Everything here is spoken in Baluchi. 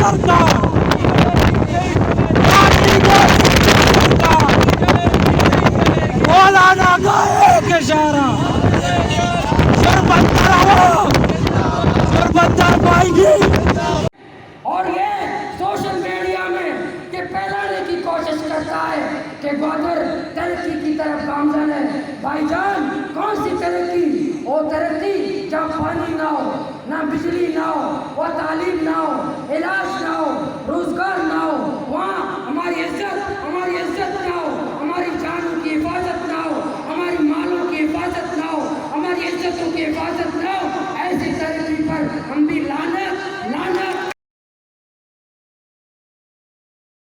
سرکار، مولانا کا ایک اشارہ، سربندر ہو، سربندر پائیں گے۔ اور یہ سوشل میڈیا میں یہ پھیلانے کی کوشش کرتا ہے کہ گوادر ترقی کی طرف گامزن ہے۔ بھائی جان، کون سی ترقی؟ وہ ترقی جہاں پانی نہ ہو، نہ بجلی نہ ہو، وہ تعلیم نہ ہو، علاج